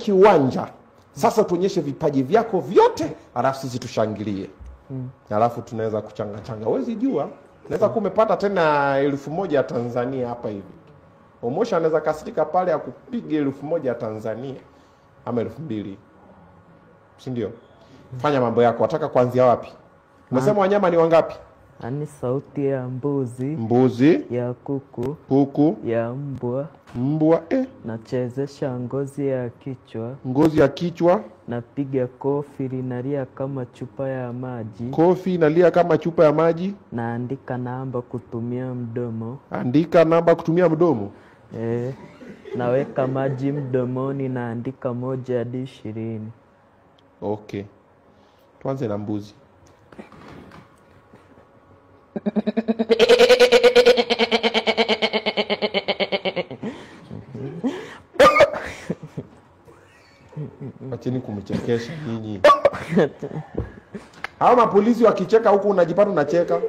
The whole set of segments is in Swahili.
kiwanja. Sasa tuonyeshe vipaji vyako vyote, alafu sisi tushangilie. Alafu tunaweza kuchanga changa. Huwezi jua, naweza kumepata tena 1000 ya Tanzania hapa hivi. Omosha anaweza kasirika pale akupiga 1000 ya Tanzania ama 2000. Si ndio? Fanya mambo yako. Wataka kuanzia wapi? Unasema wanyama ni wangapi? Ani sauti ya mbuzi. Mbuzi. Ya kuku. Kuku. Ya mbwa. Mbwa, Nachezesha ngozi ya kichwa. Ngozi ya kichwa. Napiga kofi linalia kama chupa ya maji. Kofi inalia kama chupa ya maji. Naandika namba kutumia mdomo. Andika namba kutumia mdomo. Naweka maji mdomoni naandika 1 hadi 20. Okay. Tuanze na mbuzi. Acheni kumchekesha nyinyi. Hao mapolisi wakicheka huku unajipata unacheka.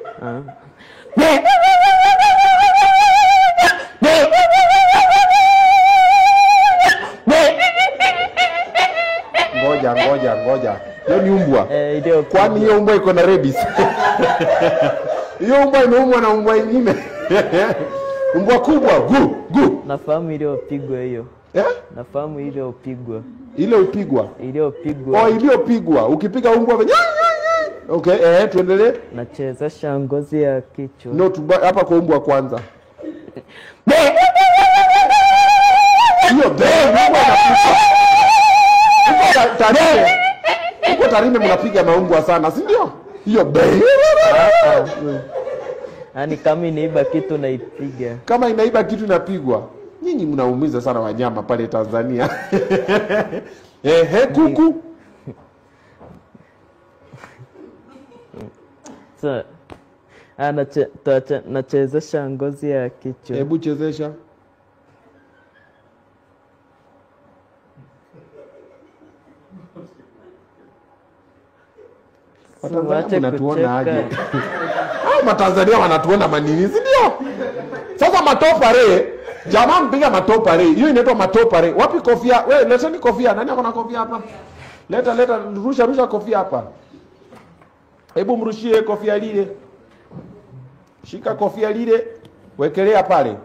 Ngoja ngoja ngoja. Hiyo ni umbwa. Kwani hiyo umbwa iko na rabies? Hiyo umbwa imeumwa na umbwa nyingine. Umbwa kubwa, gu gu. Nafahamu iliyopigwa hiyo. Nafahamu iliyopigwa. Ile upigwa. Iliyopigwa. Oh, iliyopigwa. Ukipiga umbwa. Okay, tuendelee. Nachezesha ngozi ya kichwa. No, hapa kwa umbwa kwanza. Hiyo umbwa inakufa. Tarime. Huko Tarime mnapiga maumbwa sana, si ndio? Hiyo be. Yaani kama inaiba kitu naipiga. Kama inaiba kitu inapigwa. Nyinyi mnaumiza sana wanyama pale Tanzania. Kuku. So, nachezesha ngozi ya kichwa. Hebu chezesha. Watanzania mnatuona aje? Hao Matanzania wanatuona manini, si ndio? Sasa matopare, jamaa mpiga matopare. Hiyo inaitwa matopare. Wapi kofia? Wewe leteni kofia. Nani ako na kofia hapa? Leta leta, rusha rusha kofia hapa. Hebu mrushie kofia lile. Shika kofia lile, wekelea pale.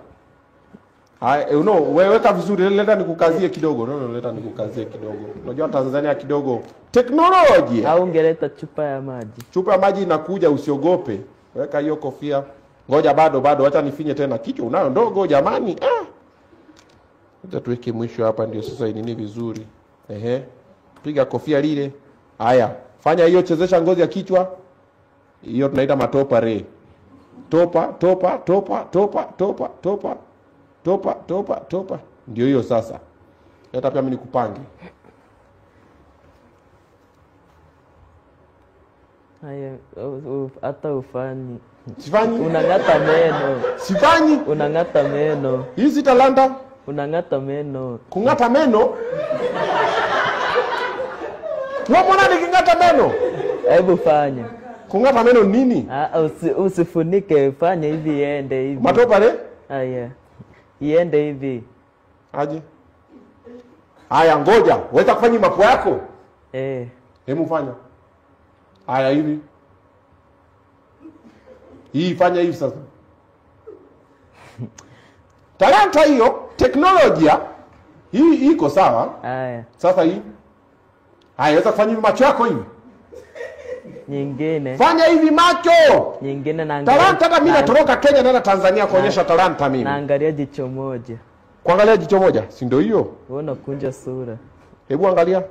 Haya, no, weka vizuri, leta nikukazie kidogo. No, leta nikukazie kidogo. Unajua Tanzania kidogo teknolojia. Au ungeleta chupa ya maji. Chupa ya maji inakuja, usiogope. Weka hiyo kofia. Ngoja bado bado, acha nifinye tena. Kichwa unayo ndogo jamani. Acha tuweke mwisho hapa ndio sasa inini vizuri. Ehe. Piga kofia lile. Haya, fanya hiyo, chezesha ngozi ya kichwa. Hiyo tunaita matopa re. Topa, topa, topa, topa, topa, topa. Topa, topa, topa. Ndio hiyo sasa. Leta pia mimi nikupange. Haya, hata ufanyi. Sifanyi. Unang'ata meno. Sifanyi. Unang'ata meno. Hizi talanta. Unang'ata meno. Kung'ata meno? Wewe mbona niking'ata meno? Hebu fanya. Kung'ata meno nini? Usifunike, fanya hivi iende hivi. Matopa le? Haya. Iende hivi. Aje. Haya ngoja, weza kufanya mapua yako? Hebu fanya. Haya hivi. Hii fanya hivi sasa. Talanta hiyo, teknolojia hii iko sawa. Haya. Sasa hii. Haya, weza kufanya hivi macho yako hivi. Nyingine. Fanya hivi macho. Nyingine naangalia. Talanta hata mimi natoroka Kenya naenda Tanzania kuonyesha talanta mimi. Naangalia jicho moja. Kuangalia jicho moja, si ndio hiyo? Wewe unakunja sura. Hebu angalia.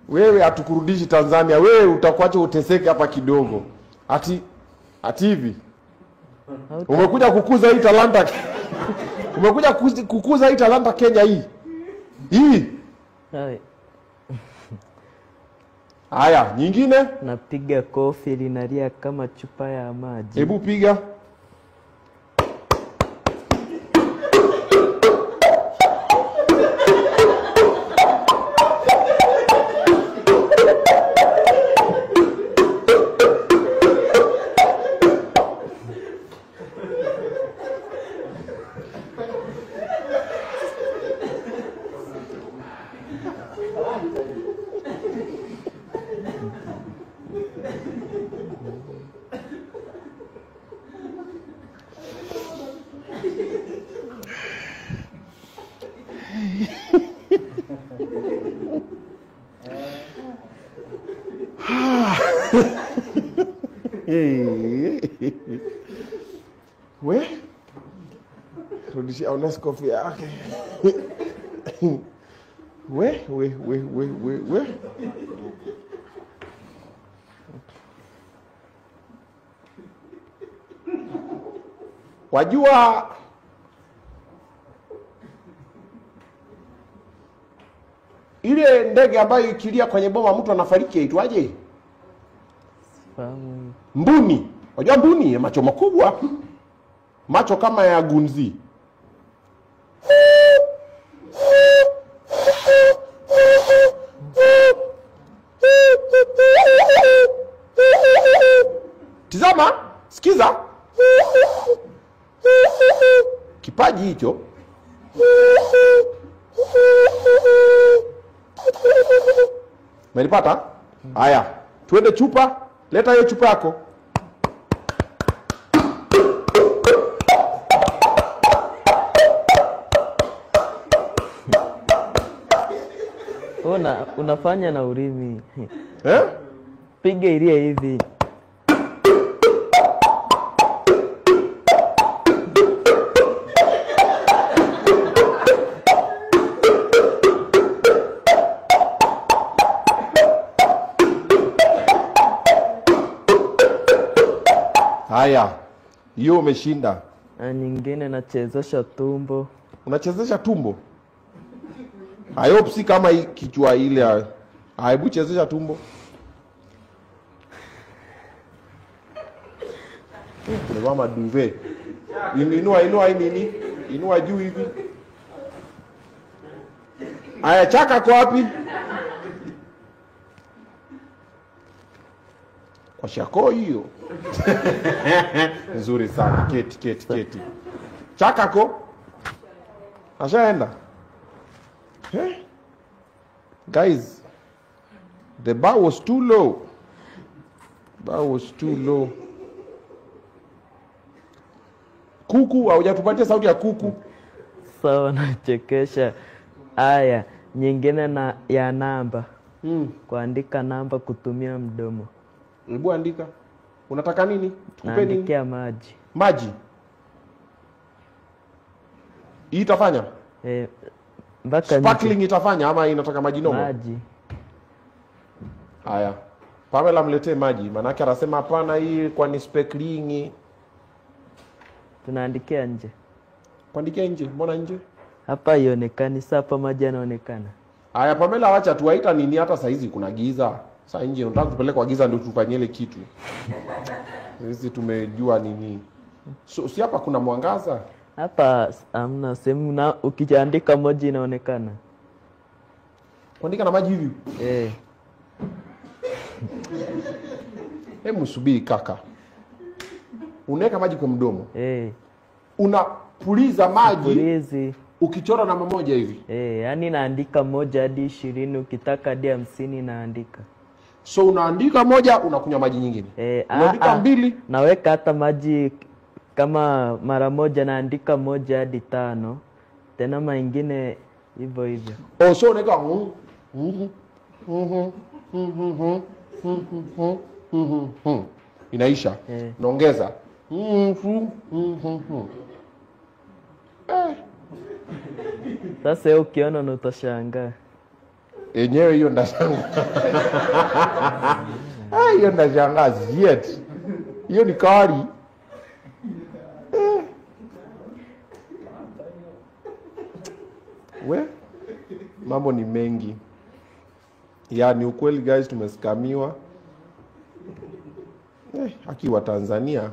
Wewe hatukurudishi Tanzania, wewe utakuacha uteseke hapa kidogo. Ati hivi. Umekuja kukuza hii talanta. Umekuja kukuza hii talanta Kenya hii. Hii. Haya, nyingine? Napiga kofi linalia kama chupa ya maji. Hebu piga. We? Rudishia Ones kofia yake. We. Wajua ile ndege ambayo ikilia kwenye boma mtu anafariki aitwaje? Mbuni. Wajua mbuni ya macho makubwa. Macho kama ya gunzi. Tizama, sikiza. Kipaji hicho. Umenipata? Haya, tuende chupa. Leta hiyo chupa yako. Unafanya na ulimi. Eh? Piga ilie hivi. Haya, hiyo umeshinda. Na nyingine nachezesha tumbo. Unachezesha tumbo? I hope si kama hii kichwa ile. Hebu chezesha tumbo. Ni maduve. Inua hii nini? Inua juu hivi. Aya, chaka kwa wapi? Kwa shako hiyo. Nzuri sana. Keti. Chaka ko? Ashaenda. Eh? Guys, the bar was too low. Bar was too low. Kuku, haujatupatia sauti ya kuku. Sawa, nachekesha. Aya, nyingine na ya namba. Kuandika namba kutumia mdomo. Hebu andika. Unataka nini? Tukupe nini? Naandikia maji. Maji. Hii itafanya? Mpaka sparkling itafanya ama inataka maji nomo? Maji. Haya. Pamela mletee maji. Manake anasema hapana hii kwa ni sparkling. Tunaandikia nje. Kuandikia nje? Mbona nje? Hapa ionekani, sasa hapa maji yanaonekana. Haya Pamela, wacha tuwaita nini hata saa hizi kuna giza. Sasa nje unataka tupeleke kwa giza ndio tufanyie ile kitu. Sisi tumejua nini. So si hapa kuna mwangaza? Hapa hamna sehemu na ukiandika moja inaonekana. Kuandika na maji hivi? Eh. Hebu subiri kaka. Unaweka maji kwa mdomo. Eh. Unapuliza maji. Pulizi. Ukichora namba moja hivi. Eh, yani naandika 1 hadi 20, ukitaka hadi 50 naandika. So unaandika moja, unakunywa maji nyingine. Unaandika 2, naweka hata maji kama mara moja naandika 1 hadi 5, tena mengine hivyo hivyo. Oh, so unaweka inaisha. Naongeza. Sasa wewe ukiona na utashangaa. Enyewe hiyo ndashangaa. Ah, hiyo ndashangaa yet. Hiyo ni kali. We, mambo ni mengi. Ya ni ukweli guys, tumeskamiwa. Haki wa Tanzania.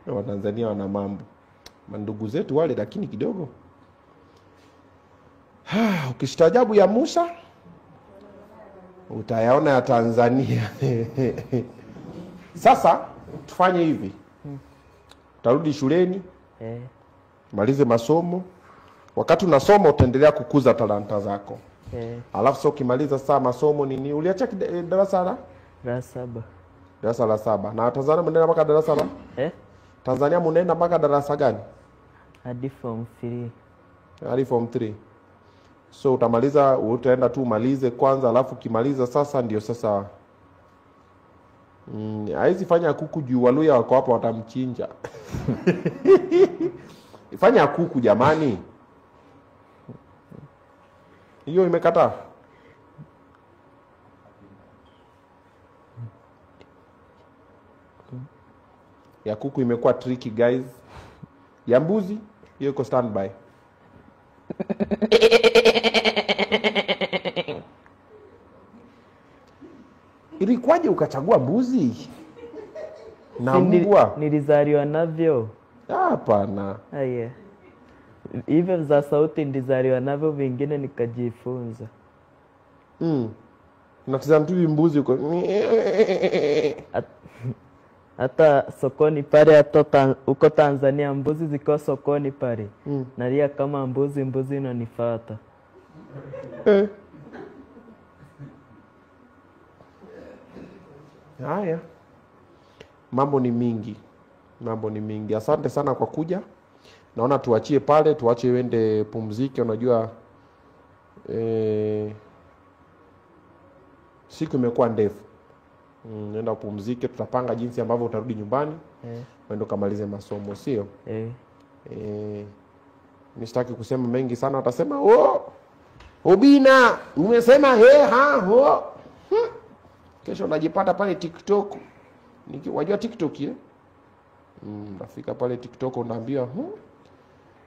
Wa Tanzania wana mambo. Mandugu zetu wale lakini kidogo. Ukistaajabu ya Musa utayaona ya Tanzania. Sasa tufanye hivi. Utarudi shuleni, malize masomo. Wakati unasoma utaendelea kukuza talanta zako. Alafu sasa ukimaliza sasa masomo nini? Uliacha darasa la? La 7. Darasa la 7. Na Tanzania mnaenda mpaka darasa la? Tanzania mnaenda mpaka darasa gani? Hadi form 3. Hadi form 3. So utamaliza, utaenda tu umalize kwanza, alafu ukimaliza sasa ndio sasa. Haizi fanya kuku juu Waluya wako hapa watamchinja. Fanya kuku jamani. Hiyo imekataa. Ya kuku imekuwa tricky guys. Ya mbuzi hiyo iko standby. Ilikuwaje ukachagua mbuzi na mbwa? Nilizaliwa navyo. Hapana. Haya. Hivyo za sauti nilizaliwa navyo, vingine nikajifunza. Unatazama tu mbuzi uko. Hata sokoni pale, hata huko Tanzania mbuzi ziko sokoni pale. Nalia kama mbuzi, mbuzi inanifuata. Haya. Mambo ni mingi. Mambo ni mingi. Asante sana kwa kuja. Naona tuachie pale, tuache uende pumzike, unajua siku imekuwa ndefu. Nenda upumzike, tutapanga jinsi ambavyo utarudi nyumbani. Uende ukamalize masomo, sio? Nisitaki kusema mengi sana, watasema oh, Obina umesema he ha ho. Kesho unajipata pale TikTok. Wajua TikTok eh? Nafika pale TikTok unaambiwa,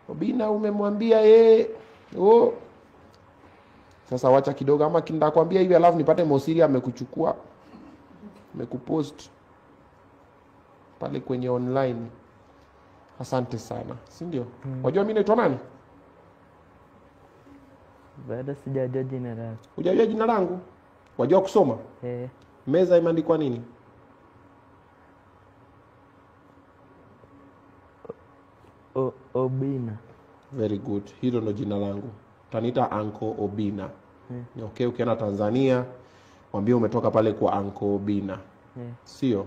Obina umemwambia yeye. Oh. Sasa wacha kidogo ama nitakwambia hivi alafu nipate Mosiria amekuchukua. Amekupost pale kwenye online. Asante sana. Si ndio? Wajua mimi naitwa nani? Bado sijajua jina lako. Hujajua jina langu? Wajua kusoma? Meza imeandikwa nini? Obina. Very good. Hilo ndo jina langu. Taniita Uncle Obina. Okay, ukienda Tanzania mwambie umetoka pale kwa Uncle Obina. Sio?